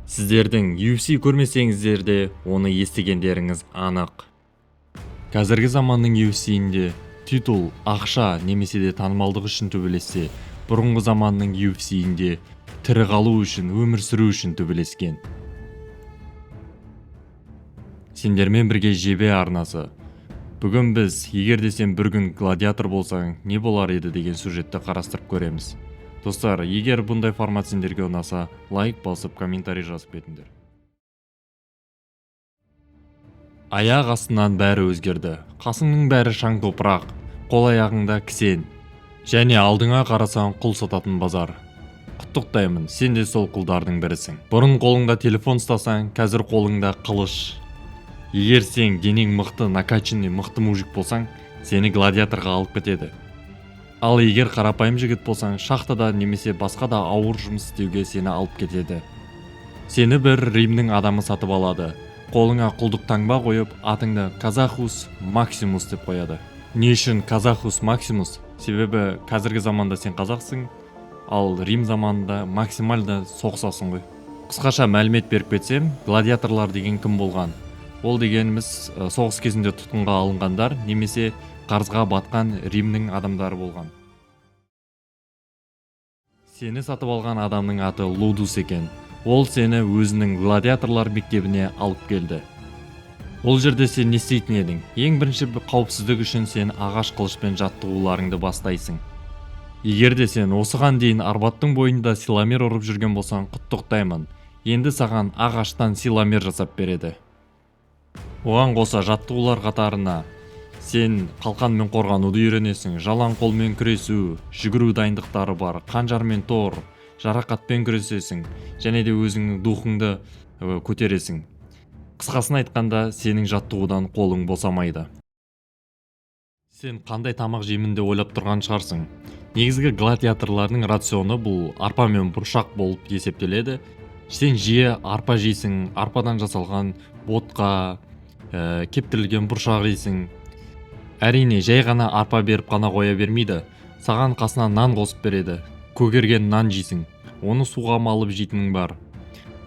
Сіздердің UFC көрмесеңіздер де, оны естігендеріңіз анық. Қазіргі заманның UFC-інде титул, ақша немесе де танымалдық үшін төбелессе, бұрынғы заманның UFC-інде тірі қалу үшін, өмір сүру үшін төбелескен. Сендермен бірге Жебе арнасы. Бүгін біз «Егер де сен бір күн гладиатор болсаң, не болар еді?» деген сюжетті қарастырып көреміз. Достар, егер бұндай формат сендерге ұнаса, лайк басып, комментарий жазып кетіңдер. Аяқ астынан бәрі өзгерді. Қасыңның бәрі шаң топырақ, қол аяғыңда кісен. Және алдыңа қарасаң, құл сататын базар. Құттықтаймын, сен де сол құлдардың бірісің. Бұрын қолыңда телефон ұстасаң, қазір қолыңда қылыш. Егер сен денең мықты, накачанный, мықты мужик болсаң, сені гладиаторға алып кетеді. Ал егер қарапайым жігіт болсаң, шахтада немесе басқа да ауыр жұмыс істеуге сені алып кетеді. Сені бір Римнің адамы сатып алады. Қолыңа құлдық таңба қойып, атыңды Казахус Максимус деп қояды. Не үшін Казахус Максимус? Себебі қазіргі заманда сен қазақсың, ал Рим заманында максимально соғысасың ғой. Қысқаша мәлімет беріп кетсем, гладиаторлар деген кім болған? Ол дегеніміз соғыс кезінде тұтқынға алынғандар немесе қарызға батқан Римнің адамдары болған. Сені сатып алған адамның аты Лудус екен. Ол сені өзінің гладиаторлар мектебіне алып келді. Ол жерде сен не істейтін едің? Ең бірінші, қауіпсіздік үшін сен ағаш қылышпен жаттығуларыңды бастайсың. Егер де сен осыған дейін Арбаттың бойында силомер ұрып жүрген болсаң, құттықтаймын. Енді саған ағаштан силомер жасап береді. Оған қоса, жаттығулар қатарына сен қалқанмен қорғануды үйренесің, жалаң қолмен күресу, жүгіру дайындықтары бар, қанжар мен тор, жарақатпен күресесің және де өзіңнің духыңды көтересің. Қысқасын айтқанда, сенің жаттығудан қолың босамайды. Сен қандай тамақ жеймін деп ойлап тұрған шығарсың. Негізгі гладиаторлардың рационы бұл арпа мен бұршақ болып есептеледі. Сен жиі арпа жейсің, арпадан жасалған ботқа, кептірілген бұршақ жейсің. Әрине, жай ғана арпа беріп қана қоя бермейді. Саған қасына нан қосып береді. Көгерген нан жейсің. Оны суға малып жейтінің бар.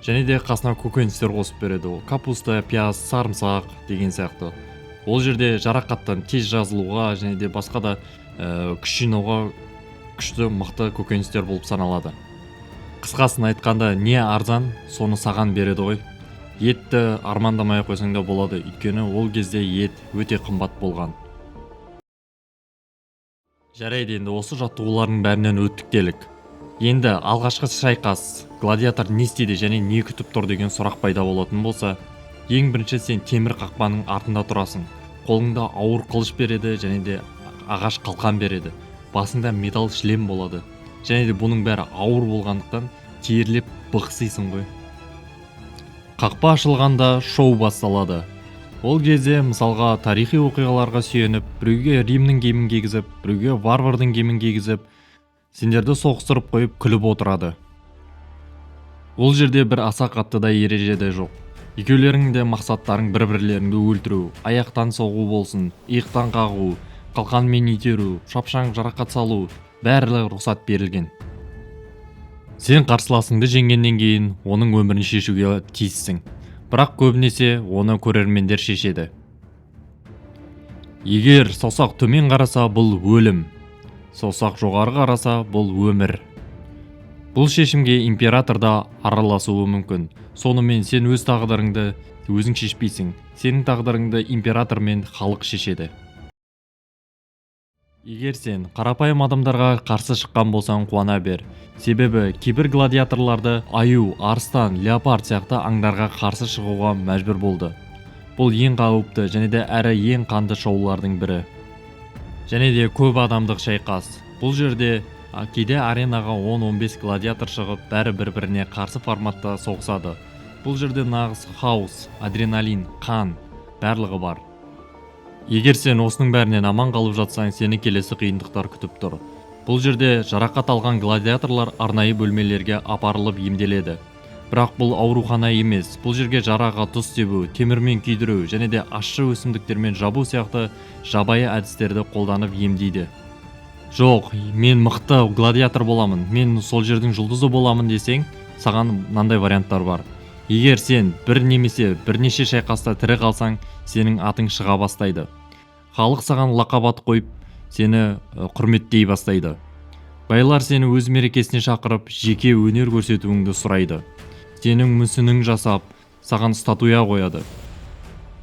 Және де қасына көкөністер қосып береді. Ол капуста, пияз, сарымсақ деген сияқты. Ол жерде жарақаттан тез жазылуға және де басқа да күш жинауға күшті, мықты көкөністер болып саналады. Қысқасын айтқанда, не арзан, соны саған береді ғой. Етті армандамай ақ қойсаң да болады, өйткені ол кезде ет өте қымбат болған. Жарайды, енді осы жаттығулардың бәрінен өттік делік. Енді алғашқы шайқас, гладиатор не істейді және не күтіп тұр деген сұрақ пайда болатын болса, ең бірінші сен темір қақпаның артында тұрасың. Қолыңда ауыр қылыш береді және де ағаш қалқан береді. Басыңда металл шлем болады. Және де бұның бәрі ауыр болғандықтан, терлеп бықсисың ғой. Қақпа ашылғанда шоу басталады. Ол кезде, мысалға, тарихи оқиғаларға сүйеніп, біреуге Римнің киімін кигізіп, біреуге варвардың киімін кигізіп, сендерді соғыстырып қойып, күліп отырады. Ол жерде бір аса қатты да ереже де жоқ. Екеулеріңнің де мақсаттарың бір-бірлеріңді өлтіру, аяқтан соғу болсын, иықтан қағу, қалқанмен итеру, шапшаң жарақат салу, барлығы рұқсат берілген. Сен қарсыласыңды жеңгеннен кейін оның өмірін шешуге тиіссің. Бірақ көбінесе оны көрермендер шешеді. Егер саусақ төмен қараса, бұл өлім. Саусақ жоғары қараса, бұл өмір. Бұл шешімге император да араласуы мүмкін. Сонымен, сен өз тағдырыңды өзің шешпейсің. Сенің тағдырыңды император мен халық шешеді. Егер сен қарапайым адамдарға қарсы шыққан болсаң, қуана бер. Себебі кейбір гладиаторларды аю, арыстан, леопард сияқты аңдарға қарсы шығуға мәжбүр болды. Бұл ең қауіпті және де әрі ең қанды шоулардың бірі. Және де көп адамдық шайқас. Бұл жерде кейде аренаға 10-15 гладиатор шығып, бәрі бір-біріне қарсы форматта соғысады. Бұл жерде нағыз хаос, адреналин, қан, барлығы бар. Егер сен осының бәрінен аман қалып жатсаң, сені келесі қиындықтар күтіп тұр. Бұл жерде жарақат алған гладиаторлар арнайы бөлмелерге апарылып емделеді. Бірақ бұл аурухана емес. Бұл жерге жараға тұз себу, темірмен күйдіру және де ащы өсімдіктермен жабу сияқты жабайы әдістерді қолданып емдейді. Жоқ, мен мықты гладиатор боламын, мен сол жердің жұлдызы боламын десең, саған мынандай варианттар бар. Егер сен бір немесе бірнеше шайқаста тірі қалсаң, сенің атың шыға бастайды. Халық саған лақап ат қойып, сені құрметтей бастайды. Байлар сені өз мерекесіне шақырып, жеке өнер көрсетуіңді сұрайды. Сенің мүсінің жасап, саған статуя қояды.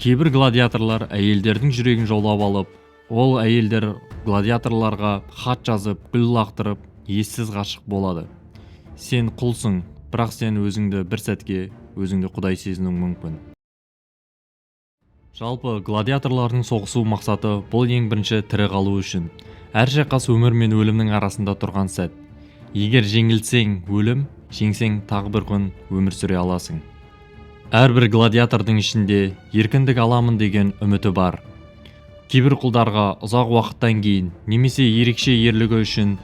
Кейбір гладиаторлар әйелдердің жүрегін жаулап алып, ол әйелдер гладиаторларға хат жазып, гүл лақтырып, ессіз ғашық болады. Сен құлсың, бірақ сен өзіңді бір сәтке өзіңді құдай сезінуің мүмкін. Жалпы, гладиаторлардың соғысу мақсаты — бұл ең бірінші тірі қалу үшін. Әр шайқас өмір мен өлімнің арасында тұрған сәт. Егер жеңілсең — өлім, жеңсең, тағы бір күн өмір сүре аласың. Әрбір гладиатордың ішінде еркіндік аламын деген үміті бар. Кейбір құлдарға ұзақ уақыттан кейін немесе ерекше ерлігі үшін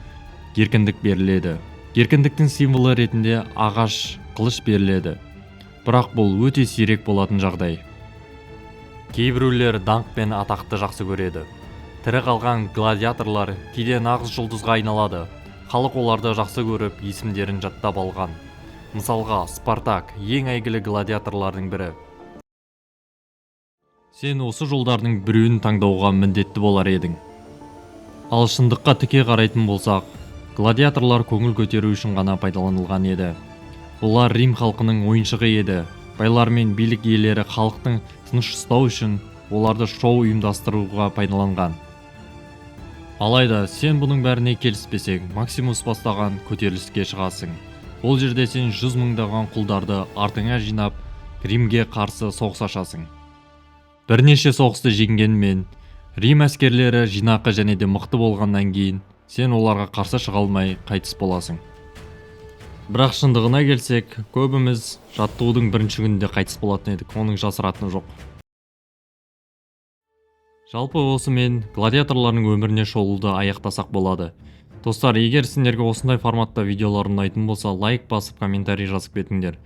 еркіндік беріледі. Еркіндіктің символы ретінде ағаш қылыш беріледі, бірақ бұл өте сирек болатын жағдай. Кейбіреулер даңқ пен атақты жақсы көреді. Тірі қалған гладиаторлар кейде нағыз жұлдызға айналады. Халық оларды жақсы көріп, есімдерін жаттап алған. Мысалға, Спартак — ең әйгілі гладиаторлардың бірі. Сен осы жолдардың біреуін таңдауға міндетті болар едің. Ал шындыққа тіке қарайтын болсақ, гладиаторлар көңіл көтеру үшін ғана пайдаланылған еді. Олар Рим халқының ойыншығы еді. Байлар мен билік иелері халықтың тыныш ұстау үшін оларды шоу ұйымдастыруға пайдаланған. Алайда сен бұның бәріне келіспесең, Максимус бастаған көтеріліске шығасың. Ол жерде сен жүз мыңдаған құлдарды артыңа жинап, Римге қарсы соғыс ашасың. Бірнеше соғысты жеңгенмен, Рим әскерлері жинақы және де мықты болғаннан кейін, сен оларға қарсы шыға алмай, қайтыс боласың. Бірақ шындығына келсек, көбіміз жаттығудың бірінші күнінде қайтыс болатын едік, оның жасыратыны жоқ. Жалпы, осымен гладиаторлардың өміріне шолуды аяқтасақ болады. Достар, егер сендерге осындай форматта видеолар ұнайтын болса, лайк басып, комментарий жазып кетіңдер.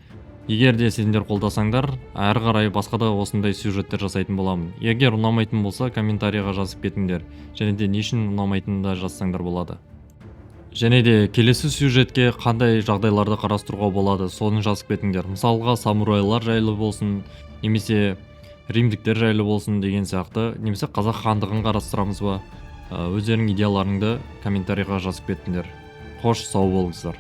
Егер де сендер қолдасаңдар, әрі қарай басқа да осындай сюжеттер жасайтын боламын. Егер ұнамайтын болса, комментарийға жазып кетіңдер және де не үшін ұнамайтынын да жазсаңдар болады. Және де келесі сюжетке қандай жағдайларды қарастыруға болады, соны жазып кетіңдер. Мысалға, самурайлар жайлы болсын немесе римдіктер жайлы болсын деген сияқты, немесе Қазақ хандығын қарастырамыз ба? Өздеріңнің идеяларыңды комментарийға жазып кетіңдер. Қош, сау болыңыздар.